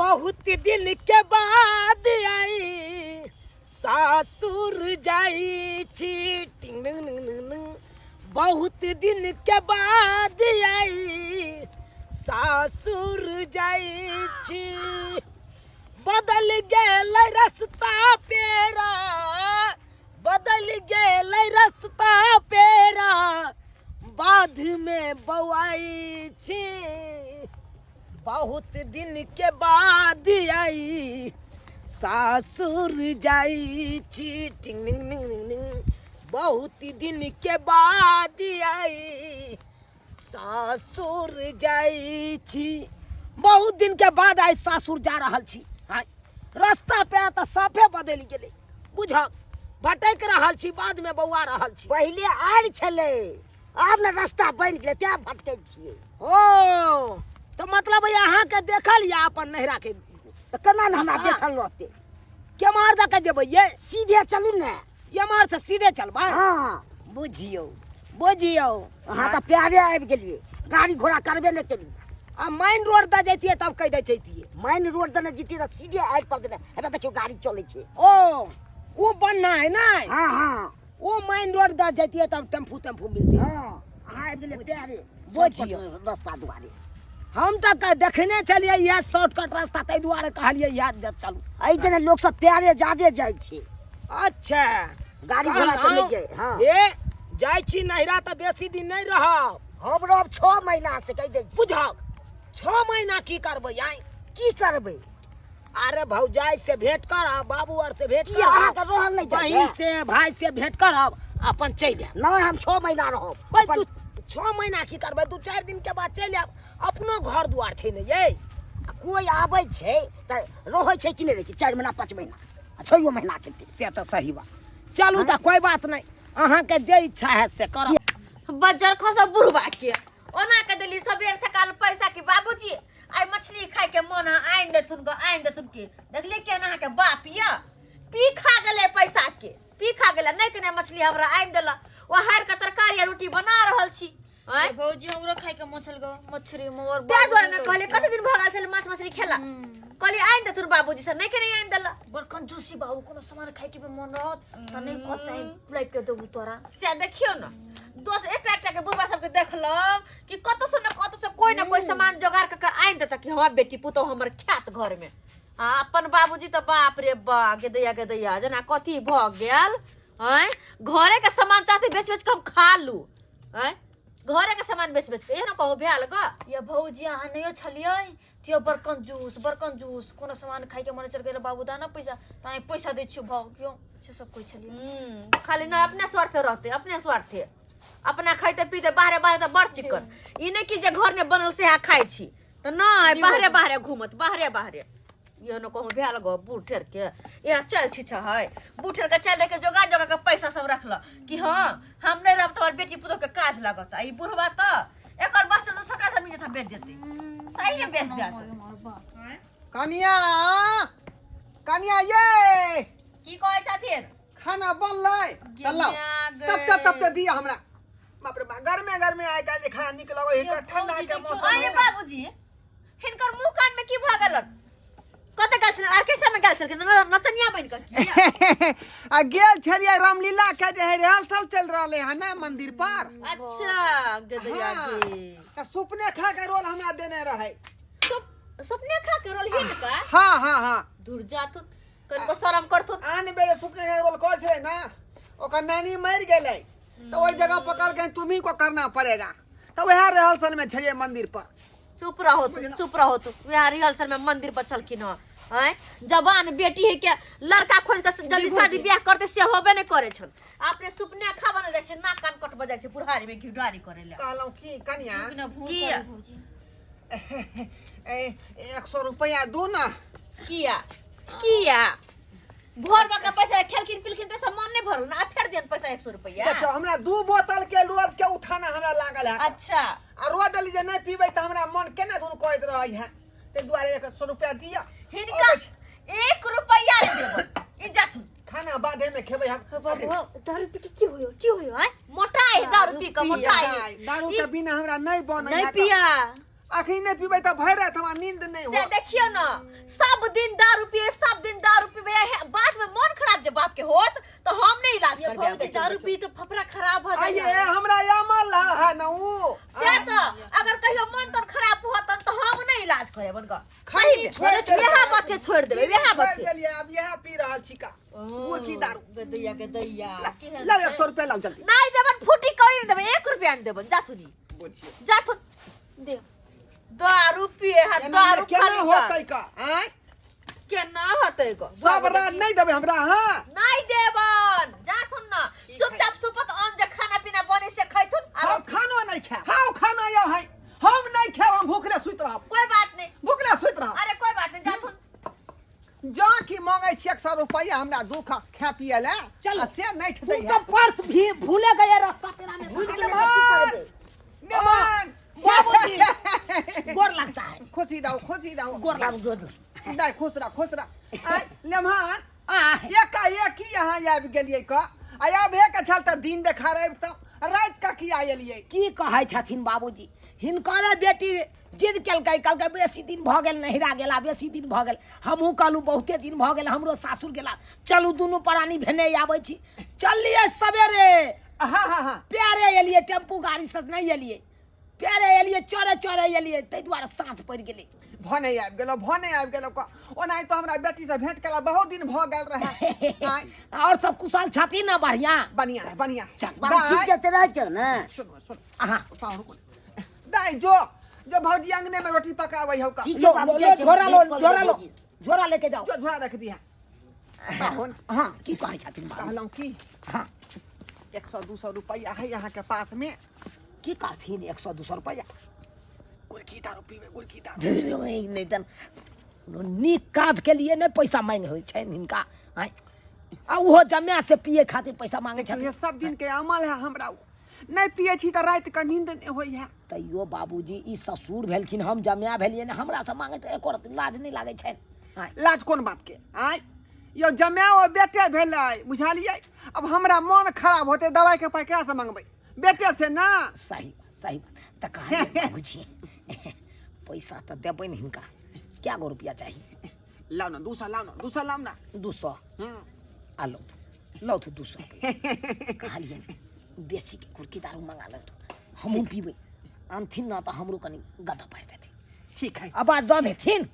बहुत दिन के बाद आई सासुर जाई छी टिंग टिंग टिंग टिंग टिंग। बहुत दिन के बाद आई सासुर जाई छी बदल गेल रस्ता पेरा बदल गेल रस्ता पेरा बाध में बौआई छी बहुत दिन के बाद आई सासुर जाई छी टिंग टिंग टिंग टिंग टिंग। बहुत दिन के बाद आई सासुर जाई छी बहुत दिन के बाद आई सासुर जा रहल छी हाँ रास्ता पे तऽ साफे बदलि गेलै बुझक भटकि रहल छी बाद में बौआ रहल छी पहिले आयल छलै आब ने रास्ता बनि गेलै तें भटकै छियै ओ तऽ मतलब अहाँके देखल या अपन नैहरा के तऽ केना ने हमरा रास्ता? देखल रहतै केम्हर दऽ के जेबै ये सीधे चलू ने एम्हर से सीधे चलबै हँ बुझियौ बुझियौ अहाँ तऽ प्यारे आबि गेलियै गाड़ी घोड़ा करबे नहि केलियै आ मेन रोड दऽ जैतियै तब कहि दै जैतियै मेन रोड दने जितियै तऽ सीधे आबि पड़तै ने एतऽ देखियौ गाड़ी चलै छै ओ ओ बनना है ना हँ हँ ओ मेन रोड दऽ जैतियै तब टेम्पू तेम्पू मिलतै हँ अहाँ आबि गेलियै प्यारे बुझियौ। रस्ता दुआरे हम तऽ देखने छलियै इएह शॉर्टकट रास्ता ताहि दुआरे कहलियै इएह दे चलू एहि दिने लोक सब प्यारे जादे जाइ छै अच्छा गाड़ी घोड़ा के नहि जाइ हँ ए जाइ छी नैहरा तऽ बेसी दिन नहि रहब हम रहब 6 महीना से कहि दै छी। बुझक 6 महीना की करबै आइ की करबै अरे भौजाई से भेंट करब बाबू आर से भेंट की करब अहाँके रहल नहि बहिन जाइए से भाई से भेंट करब अपन चलि आयब नहि हम 6 महीना रहब भाई तू 6 महीना की करबै 2-4 दिन के बाद चलि आयब अपनो घर दुआर छै ने ये कोइ आबै छै तऽ रहै छै कि नहि रहै छै 4 महीना 5 महीना आ छओ महीना के से तऽ सही बात चलू तऽ कोई बात नहि अहाँके जे इच्छा है से करब बज्जर खसो बुढ़बा के ओना के देली सबेर सकाल पैसा कि बाबूजी आइ मछली खाय के मन है आनि देथुन गो आनि देथुन के देखलिए के अहाँ के बाप या पी खा गेलै पैसा के पी खा गेलै नहि के नहि मछली हमरा आनि देला ओ हार के तरकारी आ रोटी बना रहल छी आँय भौजी हमरो खाय के मन छल गो मछली मगर ताहि दुआरे ने कहलिए कते दिन भऽ गेल छलै माछ मछली खेला कहलिए आनि देथुन बाबूजी से नहि के नहि आनि देला बड़ कंजूसी बाबू कोनो सामान खाय के भी मन रहत त नहीं कहत चाही लाइफ के देबू तोरा से देखियौ ने दोस्त एकटा एकटा के बुढ़बा सबके देखलहुँ कि कतौ से न कतौ से कोई न कोई सामान जोगाड़ कऽ के आनि देता कि हमर बेटी पुतोह हमर खायत घर में आ अपन बाबूजी तऽ बाप रे बा गेदैया गेदैया जेना कथी भऽ गेल आँय घरे के सामान चाहते बेच बेच के हम खा लू आँय घरे के सामान बेच बेच के एहनो कहूँ भेल ग या भौजी अहाँ नहियो छलियै तियो बड़ कंजूस बड़ कंजूस कोनो सामान खाय के मन चल गेल बाबू दा ना पैसा त अहाँ पैसा दै छियो भाव क्यों से सब कोई छलियै खाली न अपने स्वार्थ से रहते अपने स्वार्थे अपना खाइते पीते बाहरे बाहरे तऽ बड़ चिक्कन ई नहि कि जे घर ने बनल से खाइ छी तऽ नहि बाहरे बाहरे घूमत बाहरे बाहरे इहो ने कहूँ भेल गो बूढ़ ठेर के इएह चल छी है बूढ़ ठेर के चल के जोगा जोगा के पैसा सब रखल कि हाँ हम नहि रहब तऽ हमर बेटी पुतोह के काज लागत आ ई बुढ़वा तऽ एकर बचल तऽ सबटा जमीन जथा बेच देतै सही में बेच देत कनिया कनिया ये की कहै छथिन खाना बनलै तऽ लाउ गे तब तब तब दिया हमरा बाप रे बा गर्मे गर्मे आइ काल्हि जे खाना नीक लगै है ठंडा के मौसम अरे है ना। बाबूजी हिनकर मुंह कान में की भऽ गेलन कतऽ गेल छलै ऑर्केस्ट्रा में गेल छलखिन नचनिया बनि कऽ किया आ गेल छलियै रामलीला के जे है रिहर्सल चल रहलै है ना मंदिर पर अच्छा गदैया हाँ। जी तऽ सुपने खा के रोल हमरा देने रहै सपने खा के रोल हिनका हाँ हाँ हाँ दूर जाथुन कनिको शरम करथुन आन बेर सुपने खा के रोल करै छलै ना ओकर नानी मरि गेलै तऽ ओहि जगह पकड़ के तुम्ही को करना पड़ेगा तऽ वएह रिहर्सल में छलियै मंदिर पर चुप रहो तू चुप रहो तू वएह रिहर्सल में मंदिर पर छलखिन हँ आँय जवान बेटी है के लड़का खोज के जल्दी शादी ब्याह करते से होबे नहीं करे छन अपने सुपने खा बनल जाइ छै नाक कान कटब जाइ छै बुढ़ारी में घिढारी करे ले कहलहुँ की कनिया किया ए, 100 रुपया दू ना किया किया भोर में के पैसा खेलखिन पिलखिन तऽ सब मन नहीं भरल ना आ फेर देन पैसा 100 रुपया देखियौ हमरा 2 बोतल के रोज के उठाना हमरा लागल है अच्छा आ रोज डली जे नहीं पीबै तऽ हमरा मन केना धुन कहैत रहै है ताहि दुआरे 100 रुपया दिअ हिनका अबै छी। 1 रुपया नहीं देबो ई जाथुन खाना बाधे में खेबै हम बाबू दारू पी के की होयो की होयो आय मोटाई दारू पी के मोटाई दारू के बिना हमरा नहीं बनै नहीं है पिया अखनी नहि पीबै तऽ भरि राति हमरा नींद नहि से होत। देखियो ना, सब दिन दारू पिए, सब दिन दारू पीबे है, बाद में मन खराब जे बाप के होत तो हम नहीं इलाज ये करबे। भौजी दारू पी तो फफड़ा खराब भ आइए जाए। हमरा यामल है न ऊ। से तो अगर कहियो मन तन खराब होत तो हम नहीं इलाज करे बनका। खैनी छोड़ देलियै। वएह बात छोड़ देबे, वएह बात। छोड़ि देलियै, आब इएह पी रहल छी का मुर्गी दारू। दैया के दैया। लाउ 100 रुपया लाउ जल्दी। नहीं देबन, फूटी करी नहीं देबे, 1 रुपया नहीं देबन। जा सुनी। बुझियौ। जा थुन। दे। दारू पिए है, एना दारू केना खाली होतै का आँय? केना होतै का? सब रात नहीं देबै हमरा? हाँ नहीं देबन, जा थुन ना, चुपचाप सुपत आन जे खाना पीना बने से खैथुन। हम खानो नहीं खाएब। हाँ खाना या है हम नहीं खाएब, हम भूखले सुति रहब। कोई बात नहीं, भूखले सुति रहब। अरे कोई बात नहीं, जा थुन। जा की मांगे छी 100 रुपया हमरा दुख खाए पिए ले। चलो। आ से नहीं तुम ठेतै। तो पर्स भी भूले गए रास्ता तेरा में। भूल गेलै तऽ की करबै? मेहमान बाबूजी गोर लगता है। खुशी रहो, खुशी रहो। गोर बाबू गोर। नहीं, खुश रह, खुश रह। आय लेमहान, आ एकाएक की यहाँ आबि गेलियै का? आ आबे के छल तऽ दिन देखा रहे तऽ राति का की आयलियै? की कहै छथिन बाबूजी, हिनकरे बेटी जिद केलकै, कहलकै बेसी दिन भऽ गेल नहिरा गेला, बेसी दिन भऽ गेल। हमहूँ कहलहुँ बहुते दिन भऽ गेल हमरो सासुर गेला, चलू दुनू प्राणी भेने आबै छी। चललियै सवेरे। हाँ हाँ हाँ। प्यारे एलियै, टेम्पू गाड़ी से नहि एलियै, प्यारे एलियै, चढ़े चढ़े एलियै, ताहि दुआरे साँझ पड़ि गेलै। भने आबि गेलहुँ, भने आबि गेलहुँ का। ओनाहि तऽ हमरा बेटीसँ भेंट केला बहुत दिन भऽ गेल रहै। आँय, आओर सब कुशल छथिन ने? बढ़िआँ। बढ़िआँ है, बढ़िआँ। चल। बाबू दाइ, ठीक छै, रहै छौ ने? सुनू सुनू। अहाँ पाहुन को दाइ, जो जो भौजी अंगने में रोटी पकाबै हौ का। ठीक लो छै बाबू, लो, जाइ छी, झोरा लो, भेंट कऽ झोरा लेबै लो, भौजी। झोरा लेके जाओ। जो झोरा रख दिहा। पाहुन। हाँ, की कहै छथिन बाबू? कहलहुँ की, हाँ। 100-200 रुपया है यहाँ के पास में? की करथिन 100-200 रुपया? गुलकी दारू पीबै, गुलकी दारू। नहि तन कोनो नीक काज के लिए नहि पैसा मांग होइ छनि हिनका। आँय, आ ओहो जमा से पिए खातिर पैसा मांगे छथिन। ये सब दिन के अमल है हमरा, नहीं पिए छी तऽ राति के नींद नहीं होइ है। तैयो बाबूजी ई ससुर भेलखिन, हम जमा भेलियै ने, हमरा से मांगे तऽ एको रत्ती लाज नहि लागै छनि? आँय। लाज कोन बात के? आँय यौ, जमाओ बेटे भेलै, बुझलियै? अब हमरा मन खराब होतै, दवाई के पाइ ककरा से मंगबै? बेटे से ना। सही बात, सही बात। तऽ कहलियै बाबूजी पैसा तऽ देबै ने हिनका। क्या गो रुपया चाही? लाउ ना 200, लाउ ना 200, लाउ ना। 200। आ लौथ लौथ 200 रुपया। कहलियै बेसी के कुर्की दारू मंगा लौथ, हमहूँ पीबै। आनथिन ना तऽ हमरो कनि गद्दा पारि देथिन। ठीक है। आवाज दऽ देथिन,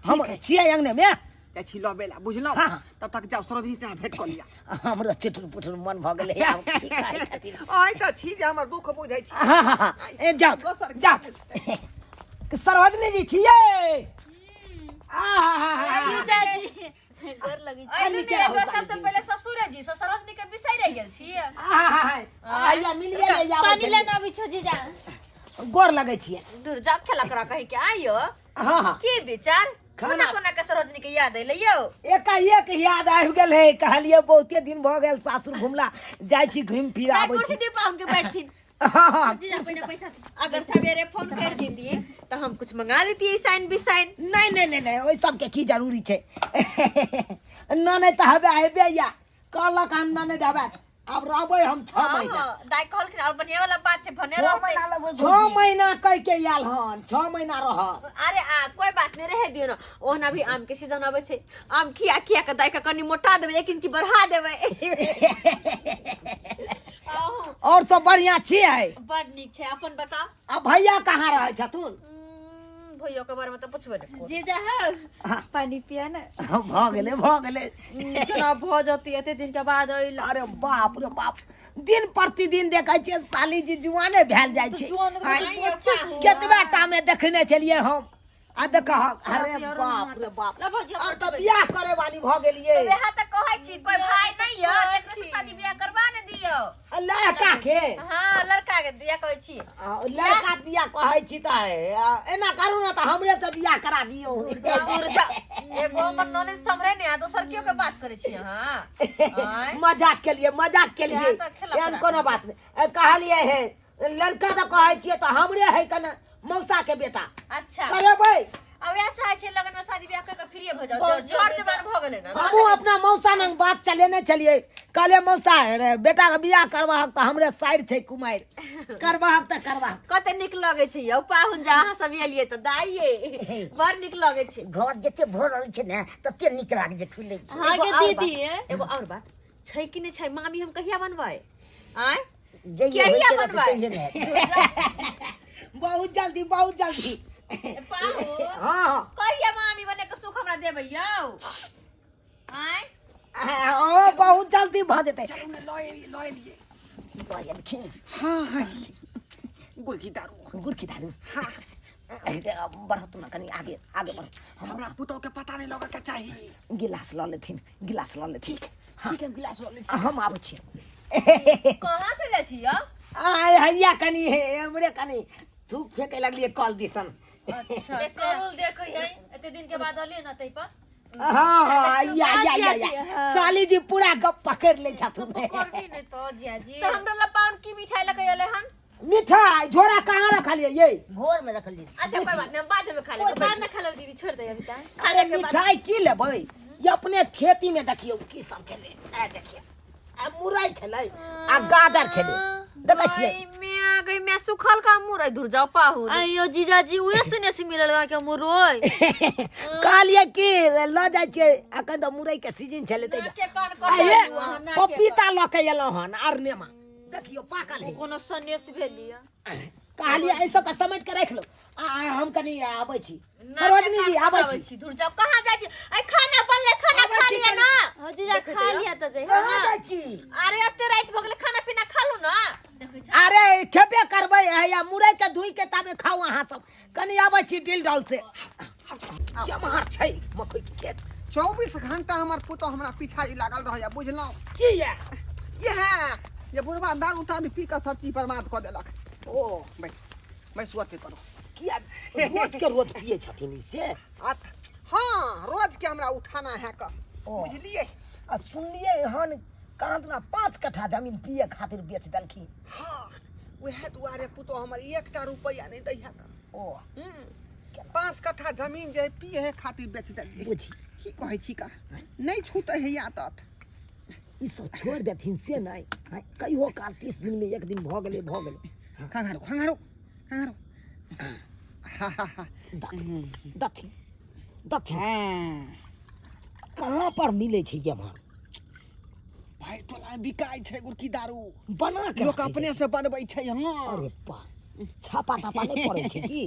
हम है। छियै अंगने मे। जाइ छी लबे ला, बुझलहुँ? हाँ, हाँ। तब तक जाउ सरोजनी से अहाँ भेंट कऽ लिअ। हमरो चुटुर पुटुर मन भऽ गेलै आब की कहै छथिन। अहीं तऽ छी जे हमर दुःख बुझै छी। हाँ हाँ हाँ, ए जाउ दोसर जाउ। सरोजनी जी छियै? आहा। जीजाजी गोर लगै छी। अइलु ने एगो सबसे पहिले ससुरे जी से सरोजनी के बिसरि गेल छियै। आहा, आइया मिलिए ले आबै पानी छलियै। लेने अबै छौ जीजा। गोर लगै छियै। दूर जा, खेला करा कहि के आइयो। हाँ हाँ। की विचार? खाना- कोना कोना के सरोजनी के याद अइलै यौ? एकाएक याद आबि गेल है, कहलियै बहुते दिन भऽ गेल सासुर घुमला, जाइ छी घुमि फिर दाइ, आबै कुर्सी छी। दी पाहुन के बैठथिन। हाँ हाँ। जीजा पहिने पैसा। अगर सवेरे फोन कर दीतिए तो हम कुछ मंगा लेतिए, साइन बिसाइन। नहि नहि नहि नहि, ओहि सबके की जरूरी छै? नहि तऽ हबे हेबे या कहलक हन नहि हबे आब रहबै हम 6 हाँ, महीना। हाँ, दाइ कहलखिन और बढ़िया वाला बात छै, भने 6 रहतै। महीना लगबै 6 भौजी। महीना कहि के आयल हन, 6 महीना रहत। अरे आ कोई बात नहीं, रहे दियो ना। ओहना भी आम के सीजन आबै छै, आम खिया खिया के दाइ के कनि मोटा देबै, 1 इंच बढ़ा देबै। आहू। और सब बढ़िया छियै? बड़ नीक छै, अपन बताओ। आ भैया कहाँ रहै छथुन? भैया के बारे में तऽ पुछबे नहि करू। जीजा हौ, पानी पिया ने। भऽ गेलै, भऽ गेलै। केना भऽ जतै, एते दिन के बाद अइला। अरे बाप रे बाप, दिन प्रतिदिन देखै छियै साली जी जुआने भेल जाइ छै। जुआन तऽ आँय, बच्चे छियै। केतबा टा मे देखने छलियै हम, आ देखहक, अरे बाप रे बाप। ला भौजी, हम आब तऽ बियाह करे वाली भऽ गेलियै। तऽ वएह तऽ कहै छी, कोई भाई नहीं यऽ तकरे से शादी बियाह करबा ने दियौ। आ लड़का के? हाँ, लड़का के दिया कहै छी। आ, लड़का दिया कहै छी तऽ एना करू ने तऽ हमरे से बियाह करा दियौ। दूर जा, एगो हमर ननैद सम्हरे ने आ दोसर केओ के बात करै छी अहाँ? आँय? मजाक के लिए, मजाक के लिए। सएह तऽ खेला एहन करा। कोनो बात नहि। कहलियै हे लड़का तऽ कहै छियै तऽ हमरे है कने मौसा के बेटा। अच्छा। करेबै। अब वएह चाहै छियै लगन में शादी बियाह कऽ के फ्री भऽ जाउ, भऽ जर जेबै। जवान भऽ गेलै ने। हमहूँ अपना मौसा लग बात चलेने छलियै कहलियै मौसा रे बेटा के बियाह करबाहक तऽ हमरे साइड छै कुमारि, करबाहक तऽ करबाहक। कते नीक लगै छै यौ पाहुन, जा अहाँ सब एलियै तऽ दाइये बड़ नीक लगै छै। घर जते भरल छै ने तते नीक लागै छै, खुलै छै। हाँ एगो गे आओर दीदी, बात, एगो आओर बात छै कि नहि छै? मामी हम कहिया बनबै आँय? जइए कहिया होइते रहतै, बनबै? तहिए ने हेतै। बहुत जल्दी, बहुत जल्दी। पाहुन, हाँ हाँ। कहिया मामी बने के सुख हमरा देबै यौ आँय? ओ बहुत जल्दी भऽ जेतै। चलू ने, लऽ एलियै, लऽ एलियै। लऽ एलखिन। हाँ हाँ, गुड़की दारू। गुड़की दारू। बढ़त ने कनि आगे, आगे बढ़। हमरा पुतोह के पता नहीं लगे के चाही। गिलास लऽ लेथिन, गिलास लऽ लेथिन। ठीक है, गिलास लऽ लै छी। हम आबै छी। कहाँ चलि जाइ छी यौ? आय हैया कनि हे हमरे कनि थूक फेके लगलियै कल दिसन। अच्छा। एक करोल देखै है, एते दिन के बाद अलियै ना तै पर। हाँ हाँ, आइया आइया आइया आइया। हाँ। साली जी पूरा गप पकड़ लै छथुन। करबी नहीं तो जिया जी। तऽ हमरा ला पाहुन की मिठाई लऽ के एलै हन? मिठाई झोरा कहाँ रखलियै ये? घर में रखलियै। अच्छा कोई बात नहीं, हम बाद में खा लेबै। बाद में खा लो दीदी, छोड़ दे अभी तक। अरे मिठाई की लेबै, ये अपने खेती में देखियौ की सब छलै। आ देखियौ, आ मुरई छलै आ गाजर छलै, देखै छियै? गई मैं, गई मैं, सुखल का मुरई, दूर जाओ पाहुन। आइयो जीजाजी, उहे सुने से मिलल बा के मुरोय। कहलियै कि लऽ जाइ छियै, अखन तऽ मुरई के सीजन छलै तै। नाके कान आ ये कटलू अहाँ, नाके कान। पपीता लऽ के एलहुँ हन अरनेमा, देखियौ पाकल है। कोनो सनेस भेलिया। कहलियै एहि सबके समेट के राखि लो, आ आ, हम कनि आबै छी। नाके सरोजनी जी, कान आबै कटाबै छी। छी। दूर जाओ, कहाँ जाइ छी? ऐ खाना बनलै, खाना आबै खा छी लिअ कनि। ना। हाँ जीजा, खा लिया त जाय। कहाँ जाइ छी? अरे एते राति भऽ गेलै, खाना पीना खा लू ना। देखै छी। अरे खेबे करबै, हैया मुरई के धोइ के ताबे खाउ अहाँ सब। कनि आबै छी डिल डॉल से, जमहर छै मकई के खेत। 24 घंटा हमर पुतोह हमरा पिछाड़ी लागल रहैया, बुझलहुँ? की ये? इएह जे बुढ़बा दारू तारू पी कऽ सब चीज बर्बाद कऽ देलक। ओ बैस बैस, अथी करू। किया रोज के रोज पिए छथिन ई से? हाँ, रोज के हमरा उठाना है कऽ। ओ। बुझलियै? आ सुनलियै हन कहाँ दुना 5 कट्ठा जमीन पिए खातिर बेच देलखिन। हाँ, उएह दुआरे पुतोह हमर एकटा रुपैआ नहि दै है कऽ। ओ 5 कट्ठा जमीन जे है पिए खातिर बेच देलियै। बुझी की कहै छी का, नहि छूटै है आदत। ई सब छोड़ि देथिन से नहि। आँय, कहियो काल 30 दिन में एक दिन भऽ गेलै, भऽ गेलै। खंघारो खंघारो खंघारो, हा हा हा। दथिन दथिन दथिन। हाँ। कहाँ पर मिलै छै ये माल? भाई टोला मे बिकाइ छै गुड़की दारू। बना के लोक रखै अपने छै। से बनबै छै। हाँ। अरे बा, छापा तापा नहि पड़ै छै की?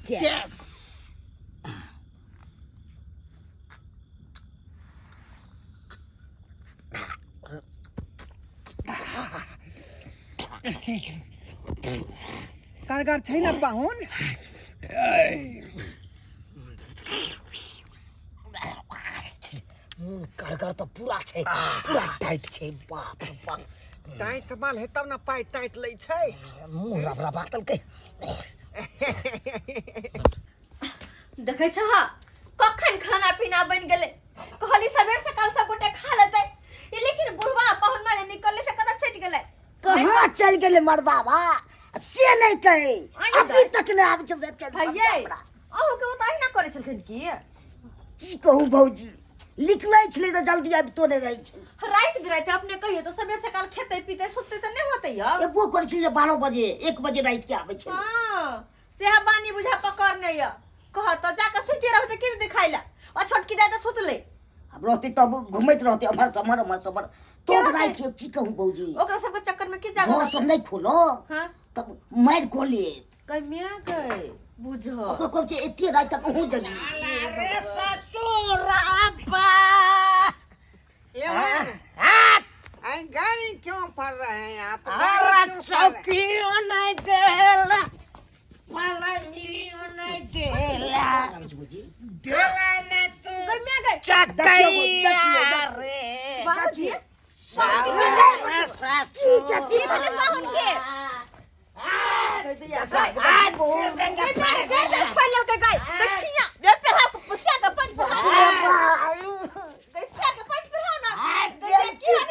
चेस। कारगर छै ने पाहुन? मुँह करगर तऽ पूरा छै, पूरा टाइट छै। बाप रे बाप। टाइट माल है तब ने पाइ टाइट लै छै। मुँह रबरबा देलकै। देखै छह कखन खाना पीना बनि गेलै? कहली सबेर सकाल सब गोटे खा लेतै, लेकिन बुढ़वा पहुनमा जे निकललै से कतऽ छटि गेलै? कहाँ चलि गेलै मर्दाबा से नहि कहै, आँय अभी दाइ। तक नहि आबै छै से के भैये, हमरा। अहूँके ओ तऽ अहिना करै छलखिन की? की कहू भौजी, लिखलै छलै तऽ जल्दी आबितो नहि रहै छै। राति बिराति अपने कहियो तऽ सबेर सकाल खेतै पीतै सुततै तऽ नहि होतै यौ। एबो करै छलै 12 बजे 1 बजे राति के आबै छलै। हाँ, सेहा बानी बुझा पकड़ने यऽ। कह तऽ जाकऽ सुति रहतै की देखाइ लए, आ छोटकी दाइ तऽ सुतलै। आब रहतै तब घुमैत रहतै एम्हर से एम्हर, एम्हर से एम्हर। केना तब छै? राति के की कहू भौजी, ओकरा सबके चक्कर में की जागल घर सब नहि खोलो हाँ तब मारि कऽ लेत। कमिया गई बुझ। ओकर कहब छै एते राति तक अहूँ जइयै। अरे ससुर अब्बा। ये मान, आई गाड़ी क्यों पढ़ रहे हैं आप? गाड़ी क्यों पढ़ रहे हैं? चौकियो नहीं देला, पलंगियो नहीं देला, देला ने तू गई गई चटैया रे। बाबूजी साला ससुर। की भेलै पाहुन के?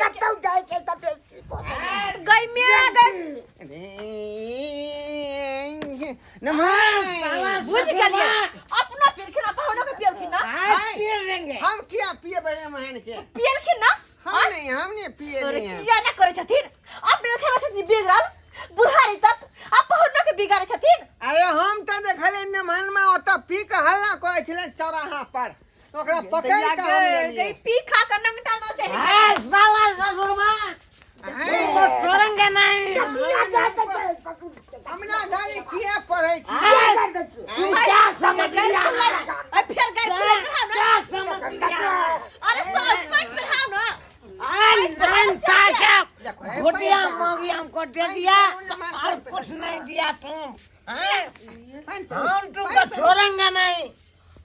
कतौ जाइ छै तऽ बेइज्जती कऽ दै छै। गई मिया गई। अरे, नमः। बुझ गेलियै, अपनो पियलखिन आ पाहुनो के पियलखिन ना। हम किया पियबै रे महन के? पियलखिन ना। हम नहीं हमने पिए अरे नहीं किया ना करे छथिन अपने खेबा छथिन बिगड़ल बुढ़ारी तक आ पहुना के बिगाड़े छथिन। अरे हम तो देखले नमहन में ओतऽ पी के हल्ला करै छलै चौराहा पर, ओकरा पकड़ के हम लेलियै। पी खा के नंगटा न चाही। ए, साला ससुरबा तुमको छोड़ेंगे नहीं। किया जाते छै ससुर हमरा गाली किया पढ़ै छी? किया कर दै छी? तू क्या समझ लिया? अरे फिर गाय फुले पर ना। क्या समझ लिया? अरे सब पेट पर हाव ना। अरे नैनता के घुटिया मांगी हमको दे दिया और कुछ नहीं दिया तुम। हैं? हम तुमको छोड़ेंगे नहीं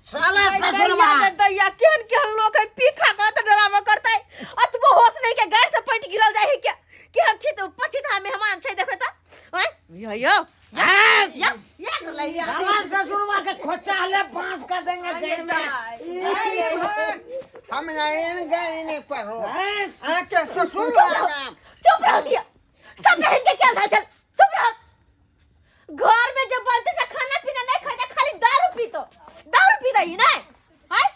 साला ससुरबा। दैया दैया केहन केहन लोग है पी खा के तो ड्रामा करता है, अतबो होश नहीं के गाय से पैंट गिरल जाए है क्या केहन थी तो पछी था मेहमान छै देखो त आय यो यो हैं? या या लैया साला ससुरबा के खोचा ले बांस कर देंगे देर में। हमरा एहन गाली नहि पढ़ो। हैं? अहाँके ससुर लगा। चुप रहो दिया सब नहीं के क्या था चल चुप रहो। घर में जब बनते से खाना पीना नहीं खाते खाली दारू पीतो दारू पीता ही नहीं हाय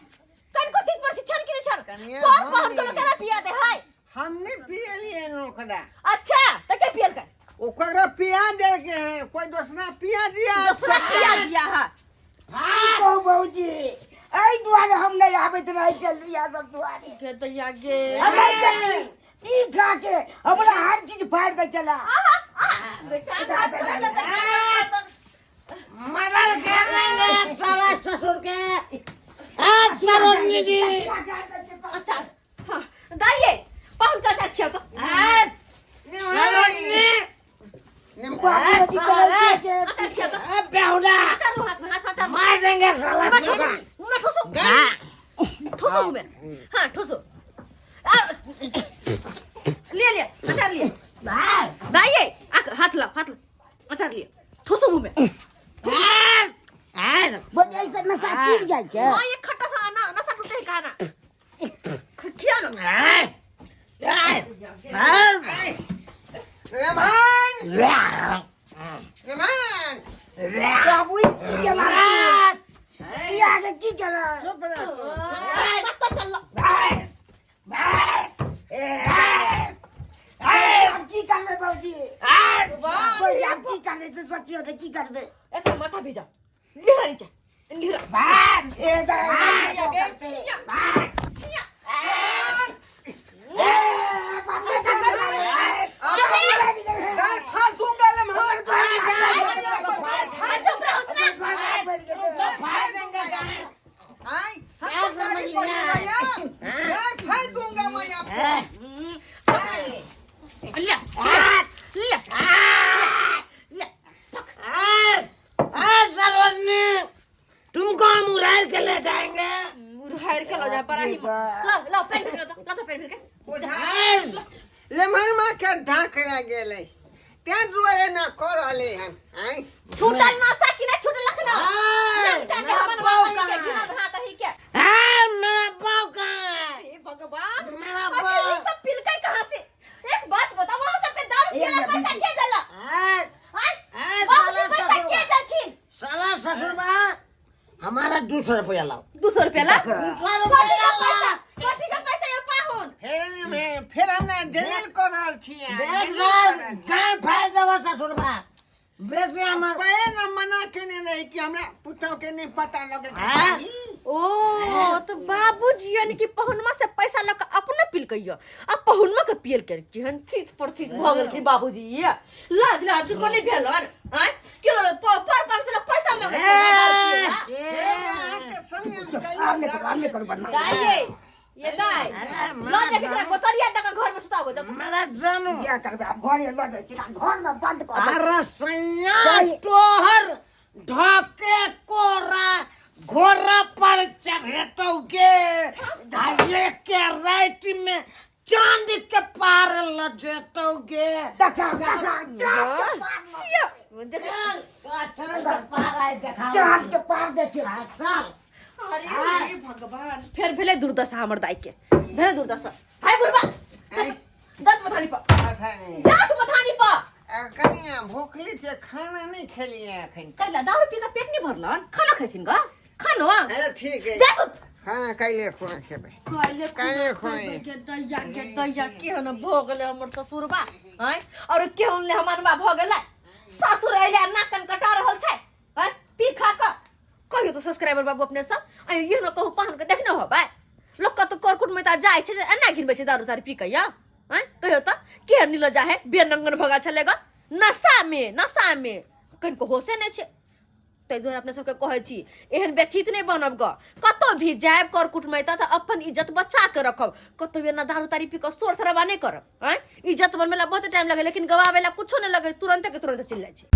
कन को ठीक पर छल के छल कनिया, कौन हम पहन को नहीं। केना पिया दे हाय। हमने पियलियै ओकरा। अच्छा तो के पियल कर? ओकरा पिया देलकै है, कोई दोसरा पिया दिया। दूसरा पिया दिया है। की कहू बौजी, एहि दुआरे हम नहि आबैत रहै छलहुँ इएह सब दुआरे। के दैया गे अरे जब पी खा के हमरा हर चीज फाड़ि दै छला। बेटा मदद कर देंगे साला ससुर के। हाँ, सरोजनी जी। अच्छा हाँ दाइये पहन का चाची तो हाँ, सरोजनी। बाबूजी कहै छै अच्छा अच्छा तो हाँ, बेहुदा चालू हाथ में हाथ में चालू मार देंगे साला मैं तुझे। ठोसू मैं ठोसू हाँ, ठोसू मैं हाँ ठोसू ले ले अचार लिए हाँ, दाइये हाथ ला हाथ ला अचार लिए ठोसू मुंह में। हाँ, हाँ। बौजी एहिसँ नशा टूटि जाइ छै। हाँ ये खट्टा सा ना नशा टूटते है कहा ना खिया ना। हाँ, हाँ, हाँ। रेमान रेमान बाबू ई की केला ई आगे की केला? चुप रह तू। कत्ता चल आब की करबै बौजी? बौजी आब की करबै से सोचियौ ने की करबै? एक माथा भेजा लिहरा नीचे लिहरा ए दाइ छिया छिया गाल फाड़ दूंगा लम्हा। चुप रहो ना। आय, हम गाली पढ़ूंगा यार। गाल फाड़ दूंगा मैं आपको। आय, ले ले ले सरोजनी तुमको हम उड़ाल के ले जाएंगे। उड़ार के लो जा पर ही ला ला पेन फिर ला ला पेन फिर के बुझा लेमन माँ के ढाक गेलै तें दुआरे ना कऽ रहलै हन। आय छूटल नशा कि नहीं छूटल लखना नंगटा के हमन कहीं के घिनल हां कहीं के। हाँ, मेरा पाँव कहाँ है? हे भगवान मेरा आखिर बाप। ये सब पिलकै कहाँ से? एक बात बताओ वहाँ सबके दारू पियला पैसा के देला? हाँ, आय हाँ, बाबूजी साला पैसा ससुर। के देलखिन? साला ससुरबा हमारा 200 रुपया लाओ। 200 रुपया ला? 200 कथी का रुपया पैसा? लाओ। कथी का पैसा ये पाहुन? फेर फेर हमरा जलील कऽ रहल छियै, जलील कऽ रहल छियै। गान फाड़ देबो ससुरबा बेसी हमर। पहिले ने मना केने रही कि हमरा पुतहु के नहि पता लगै के हाँ? चाही। ओ तो बाबूजी यानी कि पहुनमा से पैसा लऽ के अपनो पिलकै आ पहुनमा के पियल के केहन थीत पर थीत भऽ गेलखिन बाबूजी। ये लाज लाज के कोने भेलन आँय कि पर पर से लोग पैसा मांगै छै दारू पियै ला। फेर अहाँके संगे हम कहियो आब नहि करू, आब नहि करू बदमाशी। दाइ ये दाइ लऽ जाके एकरा गोतरिया दऽ कऽ घर में सुताबो जब मेरा जानू किया करबै आब घरे लऽ जाइ छी घर में बंद कऽ दै छी। अरे सैया सही। तोहर ढके कोरा घोड़ा पर चढ़ेतौ गे आ के राति में चांद के पार ल जेतौ गे। देखा देखा चाँद के पार छिया देख चल चांद के पार आइ देखा। चाँद के पार देखिए। चल। अरे हे भगवान फेर भेलै दुर्दशा हमर दाइ के भेलै दुर्दशा। हाय बुढ़बा दत मथानी पर अखन दत मथानी पर। कनिया भूखली छै, खाना नहि खेलियै अखन। कैला दारू पी के पेट नहीं भरलन खाना खेथिन गा खानो अच्छा ठीक है जा सुत। हँ, काल्हि खुना खेबै। काल्हि काल्हि खुना। के दैया के दैया, केहन भऽ गेलै हमर ससुरबा आँय, और केहन ले हमनबा भऽ गेलै। ससुर अइले नाक कान कटा रहल छै आँय, पी खा कऽ। कहियो तऽ सब्सक्राइबर बाबू अपने सब आँय, इहो ने कहू पाहुन के देखने होबै, लोक कतौ करकुट में तऽ जाइ छै जे एना घिनबै छै दारू तारू पी कऽ यौ आँय। कहियो तऽ केहन नीलो जा है, बेनंगन भऽ गेल छलै ग नशा में, नशा में कनिको होशे नहि छै। ताहि दुआरे अपने सबके कहै छी, एहन व्यथित नहि बनब ग। कतौ भी जायब कर कुटमैता तऽ अपन इज्जत बचा के रखब। कतौ एना दारू तारी पी कऽ शोर शराबा नहि करब आँय। इज्जत बनबै ला बहुत टाइम लगे, लेकिन गवाबै ला कुछो नहि लगे, तुरंते के तुरंत चलि जाइ छै।